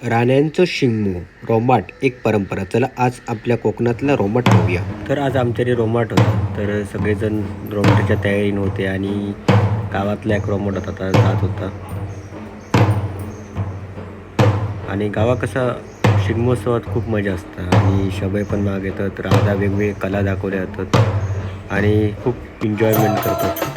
राण्यांचो शिगमो रोमाट एक परंपरा. चला आज आपल्या कोकणातला रोमाट पाहूया. तर आज आमच्याकडे रोमाट होता, तर सगळेजण रोमाटाच्या तयारीने होते आणि गावातला एक रोमाट होता जात होता. आणि गावा कसा शिगमोत्सवात खूप मजा असतात आणि शबय पण माग येतात, राधा वेगवेगळे कला दाखवल्या जातात आणि खूप एन्जॉयमेंट करतात.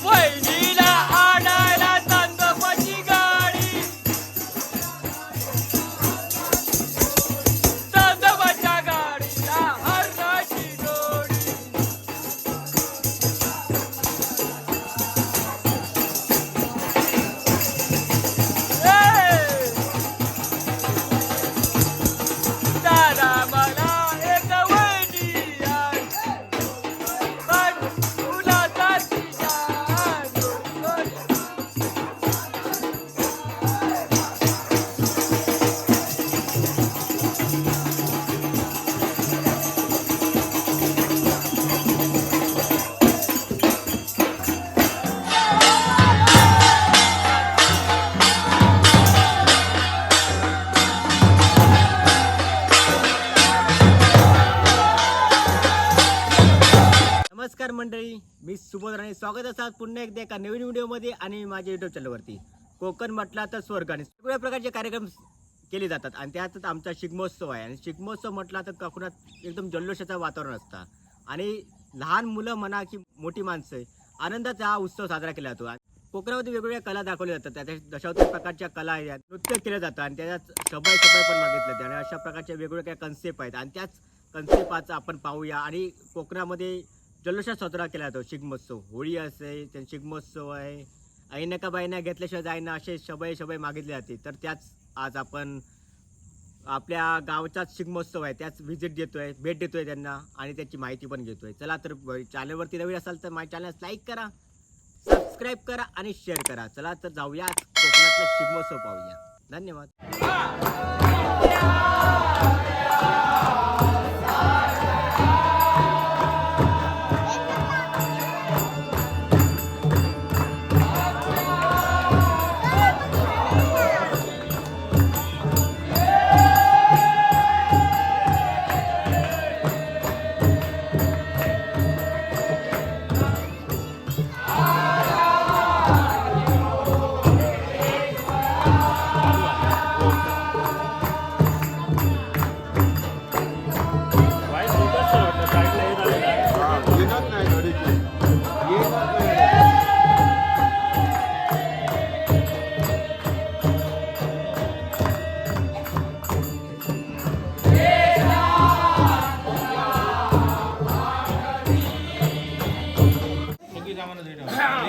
वहिनीला आणायला चांदोबाची गाडी, चांदोबाच्या गाडीला हरणाची जोडी. ए! दादा मला एक वहिनी आण. पण फुलासारखी छान. नमस्कार मंडळी, मी सुबोध राणे. स्वागत असाल पुन्हा एकदा एका नवीन व्हिडिओमध्ये आणि माझ्या यूट्यूब चॅनलवरती. कोकण म्हटला तर स्वर्ग आणि सगळ्या प्रकारचे कार्यक्रम केले जातात आणि त्यातच आमचा शिगमोत्सव आहे. आणि शिगमोत्सव म्हटला तर कोकणात एकदम जल्लोषाचं वातावरण असतं आणि लहान मुलं म्हणा की मोठी माणसं आनंदाचा हा उत्सव साजरा केला जातो. आणि कोकणामध्ये वेगवेगळ्या कला दाखवल्या जातात, त्याच्या दशावतार प्रकारच्या कला आहेत, नृत्य केलं जातं आणि त्याच्यात सबाई सबाई पण मागितल्या जाते आणि अशा प्रकारच्या वेगवेगळ्या कन्सेप्ट आहेत आणि त्याच कन्सेप्ट आज आपण पाहूया. आणि कोकणामध्ये जल्लोषात साजरा केला जातो शिगमोत्सव. होळी असेल, त्या शिगमोत्सव आहे, ऐनका बायना घेतल्याशिवाय जायना असे शबय शबय मागितले जाते. तर त्याच आज आपण आपल्या गावचाच शिगमोत्सव आहे त्याच व्हिजिट देतोय, भेट देतोय त्यांना आणि त्याची माहिती पण घेतोय. चला तर चॅनलवरती नवीन असाल तर माझ्या चॅनल लाईक करा, सबस्क्राईब करा आणि शेअर करा. चला तर जाऊया आज कोकणातला शिगमोत्सव पाहूया. धन्यवाद. येणार नाही गाडीची, येणार नाही.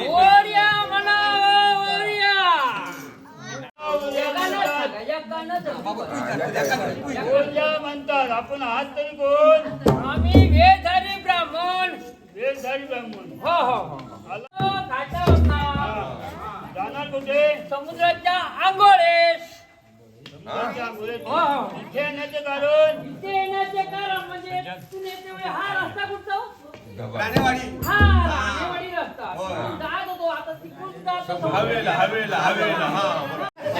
ओरिया म्हणा ओरिया. कोणत्या म्हणतात आपण आहात तरी कोण? आम्ही वेधारी ब्राह्मण. वेशधारी ब्राह्मण. हो हो हो. घाटा होता. जाणार कुठे? समुद्राच्या आंघोळेस. समुद्राच्या आंघोळीत. हो हो. इथे येण्याचे कारण? इथे येण्याचे कारण म्हणजे तिथून येते वेळी हा रस्ता कुठचा हो? हा राणेवाडी रस्ता. तिथून जात होतो, आता तिकडून जात होतो.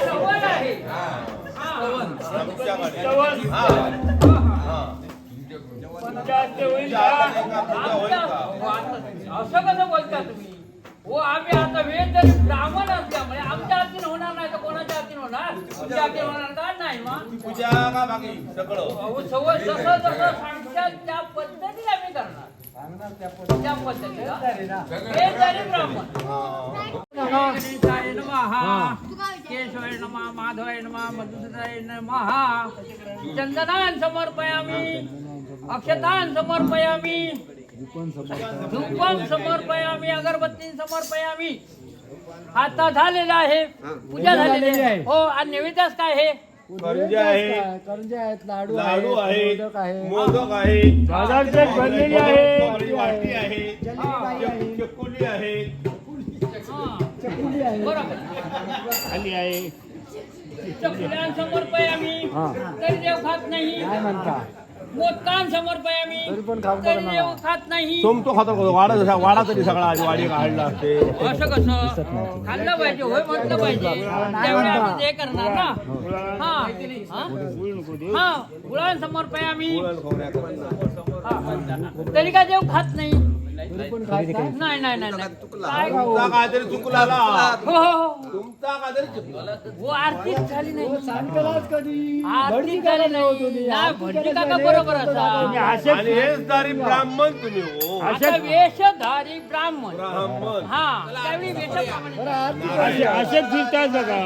सवड आहे. हा. स्तवन. तुमच्या हस्ते होईल का? हो, आता असं कसं बोलता तुम्ही हो? आम्ही आता वेद जरी ब्राह्मण असल्यामुळे आमच्या हातीन होणार नाही तर कोणाच्या हातीन होणार? तुमच्या हातीन होणार का नाही मग? पूजा का बाकी सगळं? अहो, सवय जसं जसं सांगशाल त्या पद्धतीने आम्ही करणार. त्या पद्धतीला वेशधारी ब्राह्मण. गणेशाय नमः, केशवाय नमः, माधवाय नमः, मधुसूदनाय नमः. चंदनान समर्पयामि, अक्षतान समर्पयामि, धूपम समर्पयामि, अगरबत्ती समर्पयामि. आता झालेला आहे, पूजा झालेली आहे. हो, आणि नैवेद्यास काय आहे? करंजी आहे, लाडू लाडू आहे, मोदक आहे, मोदक आहे, बाजारपेठ भरलेली आहे. खोबऱ्याची वाटी आहे, आहे, चकुली आहे. हा, चकुली आहे. बरोबर. खाली आहे. चकुल्यान समर्पयामि, तरी देव खात नाही. काय म्हणता? मोदकान समर्पयामि, तरी पण खाऊन तरी बघा देव ना. खात नाही. सोमतो खातो का? वाडा जसा वाडा तरी सगळा आज वाडी काढला असते. असं कसं खाल्लं पाहिजे, होय म्हटलं पाहिजे. त्यावेळी आम्ही ते करणार ना. हा हा? हा, गुळान समर्पयामि. हा. तरी का देव खात नाही? तरी पण खात नाही? नाही नाही नाही नाही. काय तुमचा काहीतरी चुकला ना. हो हो हो. तुमचा काहीतरी चुकला. हो, आरतीच झाली नाही. सांगतालाच कधी आरती भटजी झाली करायला नाही. हो तुम्ही. नाही, आरती भटजी करायला काका नाही, बरोबर तो असा. दादा. असे आणि हेच दारी ब्राह्मण तुम्ही हो. आता वेशधारी ब्राह्मण. ब्राह्मण. हा, त्यावेळी वेशप्रमाणे. बरं, आरती असे असेच फिरतात बघा.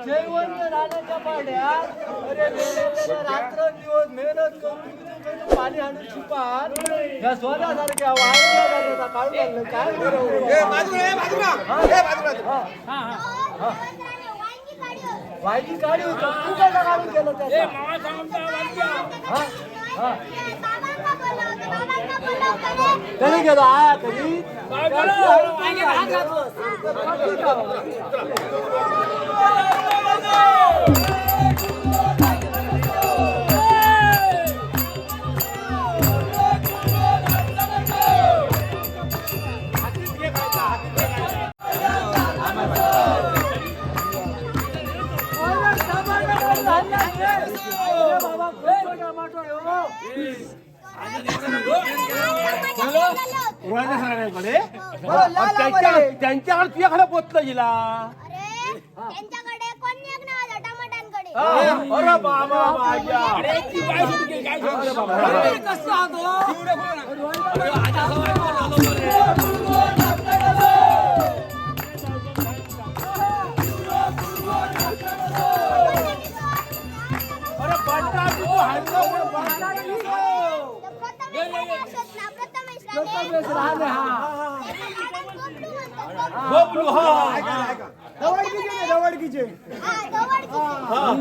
जयवंत राणाच्या पाड्यात, अरे मेलेल्यानं रात्रंदिवस मेहनत करून किती करून पाणी आणून शिपात या सोन्यासारख्या वाळूला जाण्याचा काढून आणलं. काय बरोबर हा हा. वायगी काढी होती. तू कसा काढून केलं त्याचा? मामा सांगता हा? बाबांना बोलवतो, बाबांना बोलवतो रे. कधी गेलो आ कधी. सगळ्यांकडे त्यांच्याकडे तुझ्याकडे पोचलं गेला. अरे, त्यांच्याकडे कोण नाव टमाटांकडे. अरे बाबा माझ्या. अरे बटाटा तू हाणलं पण बटाटा. प्रथमेश राणे. राणे हा. बबलू हा. दवडकीचे दवडकीचे. हा, गवळकीचे. हा,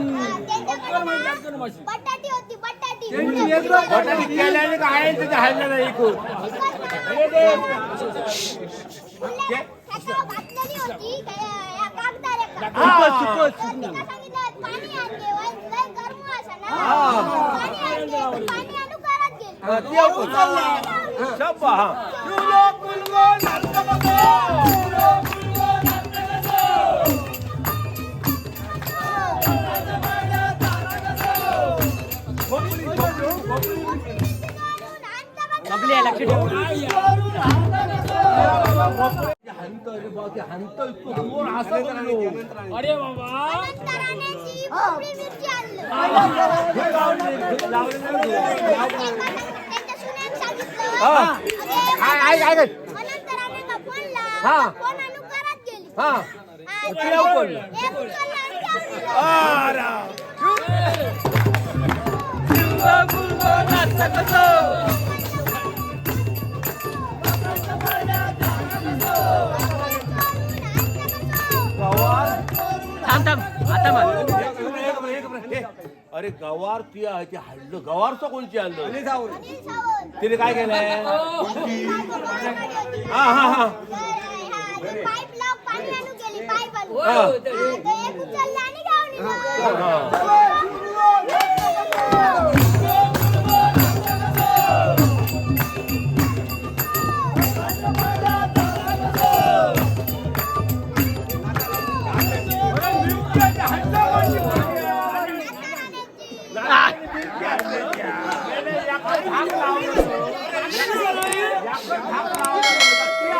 त्यांच्याकडे ना बटाटी होती, बटाटी. बटाटे केल्याने काय आहे त्याच्या हाणलं नाही इकून. त्याच्यावर घातलेली होती या कागदार एका. सुकं, तर तिका सांगितलं पाणी आण गे, लय गरम असा ना, पाणी आण गे. ती पाणी आणू घरात गेली. शब्बा हा. चुलो कुलगो नाटकतो. अरे बाबा. अनंतराण्याची भोपळी मिरची आणलं. त्यांच्या सुनेनं सांगितलं, अगे, अनंतराण्याचा फोन लाव. फोन आणू घरात गेली. हा, एक उचलला आणि घेऊन गेला. थांब थांब आता मग. अरे गवार ती आहे ते हाडलं गवारचं कोणची आणलं? अनिल सावंत. तिने काय केलंय? हा हा हा हा. पाईप लाव पाणी आणू गेली, पाईप आणू. होय, होय, ते- हा, ते एक उचललं आणि घेऊन गेला.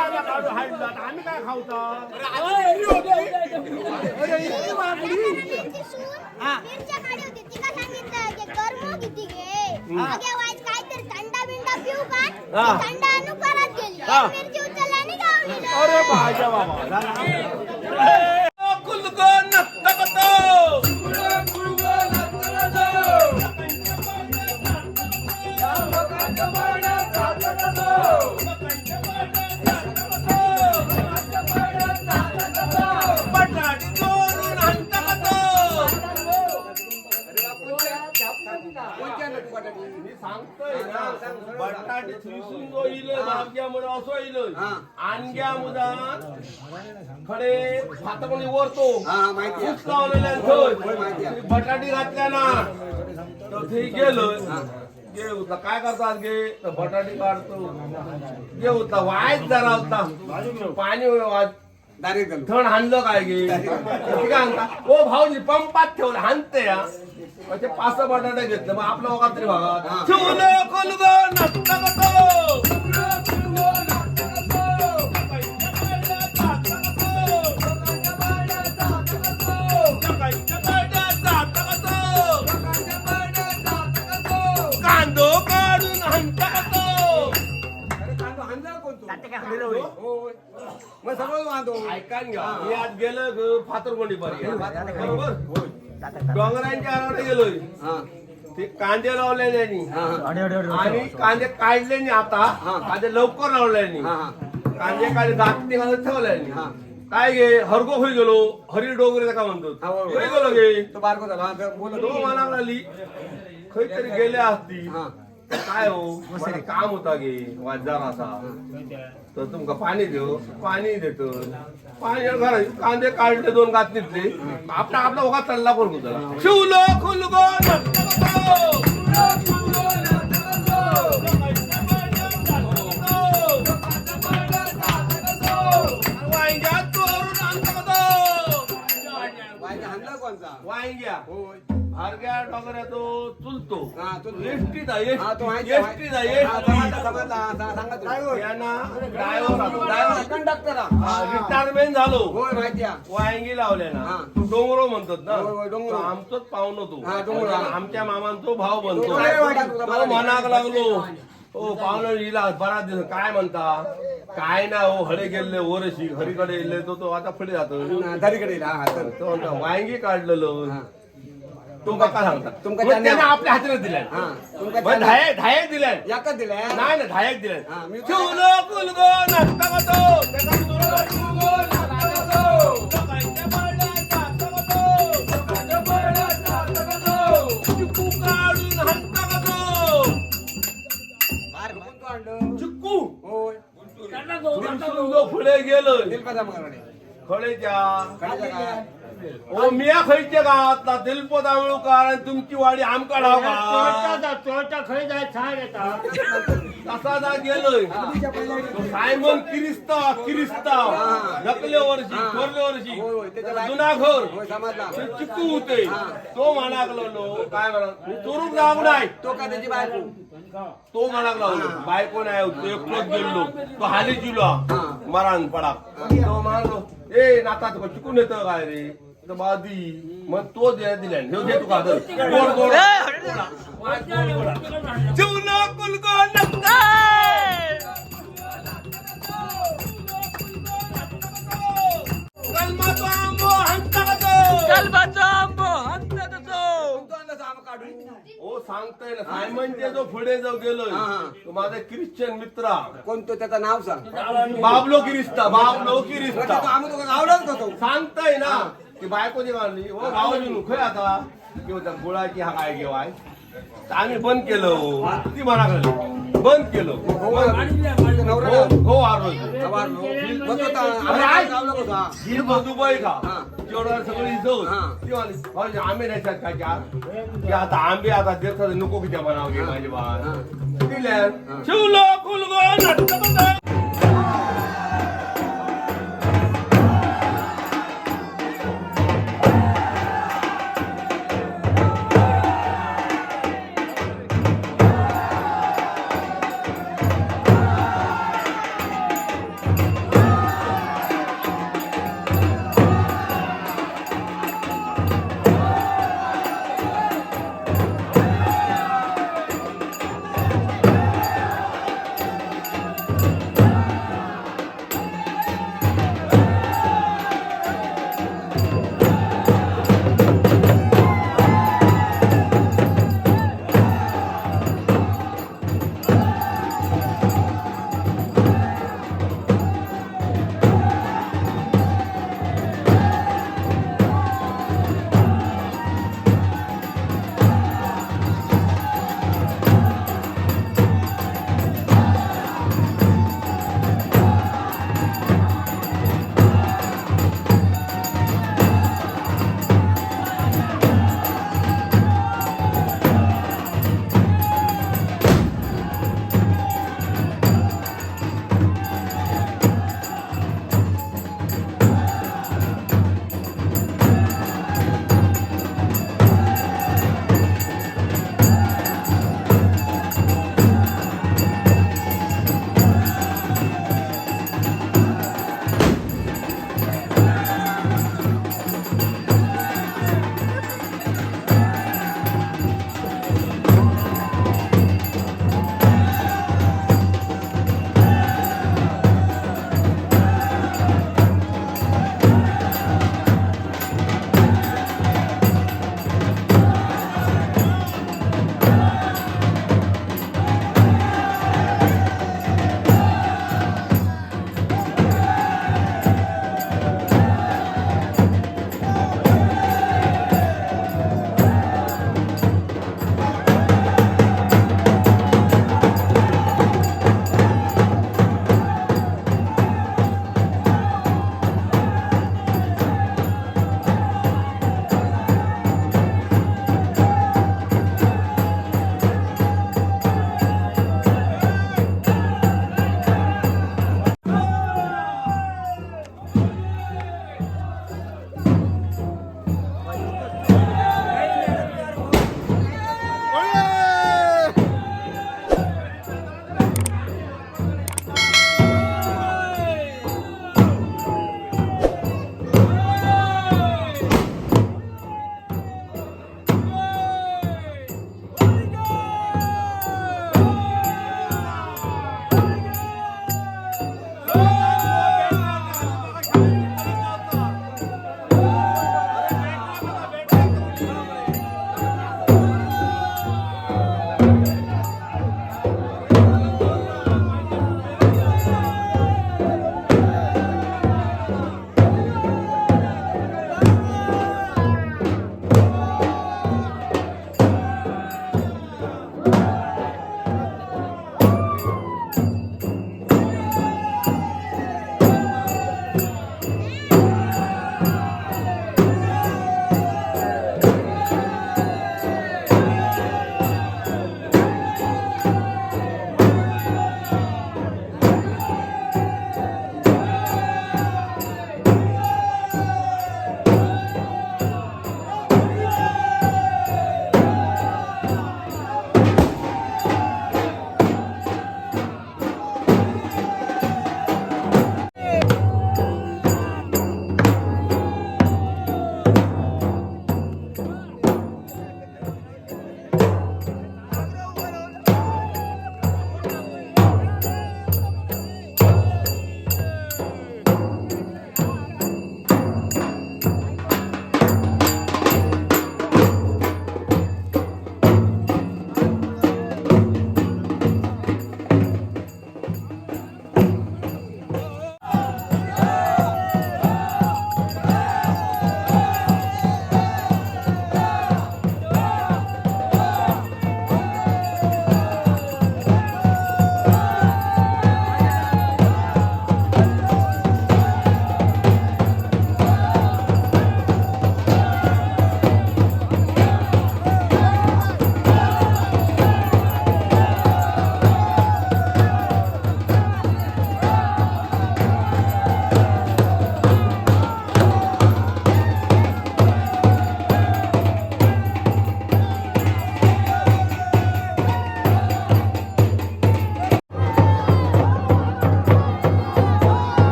आम्ही काय खावता? अनंतराण्याची सून मिरच्या काढी होती. तिका सांगितलं की गरमो किती घे. अगे वाईट काहीतरी थंडा बिंडा पिऊ का? ती थंडा आणू घरात गेली. एक मिरची उचलली आणि घेऊन गेली. अरे माझ्या बाबा. कुलगो नक्तकतो. बटाटी चोरून हंतकतो. मी सांगतोय ना, बटाटे थुईसून जो इलो मागच्या मुळे असो इलो आणग्या मुदान खडे फातकोणी वरतो ऊस लावलेल्या थंय बटाटी घातल्या ना, तर थंय गेलो गे उतला काय करतात गे, तर बटाटी काढतो गे उतला वायच जरा होता पाणी थण हाणलं काय गे, ठीक आहे हाणता ओ भाऊजी पंपात ठेवलं हाणते या. मग ते पाच सहा बटाटे घेतलं मग आपलं वखात तरी भागात चुलो कुलगो नसतं. कांदो काढून हंता. ऐका घ्या, मी आज गेलो फातरकोंडी बरोबर डोंगरांच्या आरावडे गेलोय, ते कांदे लावले त्यांनी आणि कांदे काढले नाही, आता कांदे लवकर लावले नाही, कांदे काढले दात घालत ठेवले नाही. काय गे हरगो होई गेलो, हरी डोंगरे का म्हणतो होई गेलो गे. तो म्हणा लागली खंय तरी गेले असती. काय हो मला काम होता गे वाजार असा तर तुमका पाणी देऊ पाणी देतो पाणी घरा कांदे काढले दोन गातनीतले आपला आपला उगा चालला करून त्याला शिवलो खुलगो वांग्या चोरून आणता का तो? हाणला कोणचा? वांग्या होय. हरग्या डोंगऱ्या तो चुलतो हा, चुलतो. एसटीत हा, तो आहे माहिती एसटीत आहे. हा, समजला, एसटी समजला. हा, सांगा तुम्ही. यांना ड्रायव्हर कंडक्टर हा. रिटायरमेंट झालो होय माहिती आहे. वांगी लावले ना हा. तू डोंगरो म्हणतात ना होय, होय, डोंगरो. तो आमचोच पाहुणो तो हा, डोंगरो, हा. आमच्या मामांचो भाव बनतो तो काय वाटत तो मनाक लागलो हो पाहुणो इला बराच दिवस काय म्हणता काय ना हो हडे गेले वरशी हरीकडे येले तो तो आता पुढे जातो दरीकडे येईल, हा, हा, तर. तो म्हणता वांगी काढलेलो हा. तुमका काय सांगता तुमका मग त्याने- त्याने आपल्या हाताने दिल्या हा, तुमका मग त्याने- धाये धायक दिल्या याकच दिलंय? नाही ना धायक दिल्या हा, मी- शिवलो कुलगो नाचता का तो? त्याला शिवलो कुलगो नाचता का तो? लोकांच्या बरड्यात नाचता का तो? लोकांच्या बरड्यात नाचता का तो? चिकू काढून हाणता का तो? कोण तो आणलं? चिकू होय. दिवसून जो पुढे गेलो दिलपदा मगरवाडे. खळेच्या खडीचा काय? ओ मिया खयच्या गावातला दिलपत आंबळूकार आणि तुमची वाडी आमका ठाव का चोरटा खरे जाय छान येता तसा जा गेलोय तो सायमन किरिस्ताव किरिस्ताव नकले वर्षी थोरले वर्षी होय, होय, त्याच्या बाय- जुना घर होय, समजला. ते चिकू होते तो म्हणाक लागलो काय म्हणा मी चोरूक जाऊ नाही तो का त्याची बायको? तो म्हणाक लागलो बायको नाही होत, तो एकटोच गेलो तो हाली जिलो मरान पडा तो म्हणालो ए नाता तुका चिकून येतं काय रे तर बादी मग तो दे दिल्या ह्यो दे तुका धर. गोड गोड जीवनो कुलगो नक्का कलमाचो आंबो हाणता का तो? कलमाचो आंबो हाणता का तो? कोण तो आणलं आम काढून? ओ सांगताय ना सायमनचे जो पुढे जो गेलोय हा, हा. तो माझा ख्रिश्चन मित्र कोण तो त्याचं नाव सांग. बाबलो किरिस्ता बाबलो मग किरिस्ता तो आम्ही तुका गावलाच का तो? सांगताय ना की बायको जी मारली हो भावाजी खय आता की म्हणतात गुळाची हा काय घेवाय तर आम्ही बंद केलं ती म्हणा बंद केलं हो, तुझा नवरा हो हो आरोग्य वारलो. मग तो अरे, आम्ही ऐक. गावला कसं, हा. ही दुबई का हा. तेवढं सगळी जाऊ हा. ती म्हणली, भाऊजी, आंबे नाही काय की आता आंबे आता देतात नको किती बनाव घे माझे बाळ दिल्या शिवलो कुलगो नटकतो.